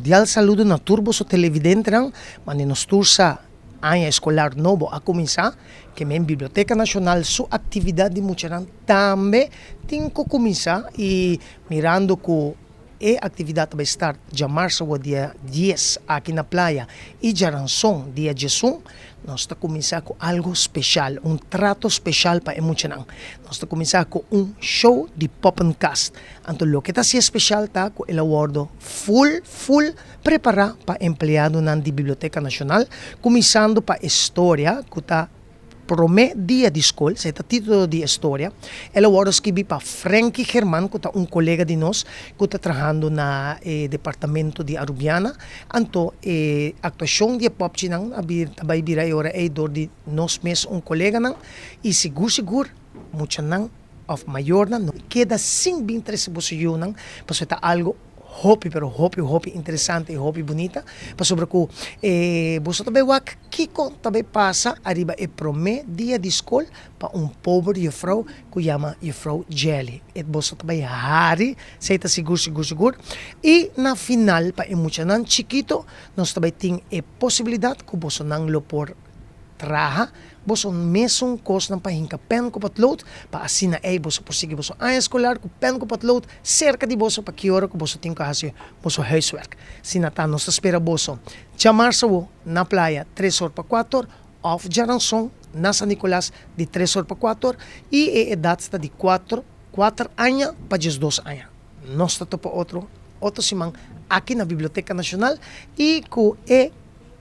Cordial saludo na tur boso televidentenan, mane nos tur sa aña escolar nobo a cuminsa, ke men Biblioteca Nacional su actividad di muchanan tambe tin cu cuminsa y mirando cu e actividad ta bay start djamarsa awor dia dies aki na Playa y djaranson dia diesun, nos ta cuminsa cu algo special, un trato special pa e muchanan. Nos ta cuminsa cu un show di poppenkast. Anto loke ta hacié special ta cu el a wordo full full prepara pa empleadonan di Biblioteca Nacional, cuminsando pa e storia cu ta Prome Dia di Scol, esey ta titulo di e storia. El a wordo skibi pa Franky German cu ta un colega di nos cu ta trahando na e departamento di Arubiana. Anto e actuacion di e popchinan a ta bay bira e ora ey door di nos mes un coleganan y sigur sigur muchanan of mayornan no keda sin bin trese boso yunan pasobra ta algo hopi pero hopi hopi interesante y hopi bunita pasobra cu e boso ta bay wak kico ta bay pasa ariba e prome dia di scol pa un pober juffrouw cu yama juffrouw Jelly e boso ta bay hari esey ta sigur sigur sigur y na final pa e muchanan chikito nos ta bay tin e posibilidad cu bosonan lo por Traha boso mesun kosnan pa hinka pen ku potlood, pa asina ei boso por sigui boso aña eskolar ku pen ku potlood serka di boso pa ki ora ku boso tin ku hasi boso huiswerk. Asina ta nos ta spera boso djamarsa awo na playa tres or pa kuator òf djaranson na San Nicolas di tres or pa kuator i e edat ta di kuater kuater aña pa diesdos aña. Nos ta topa otro otro siman aki na Biblioteka Nashonal i ku e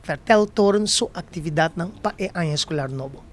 Verteltoren su actividadnan pa e aña escolar nobo.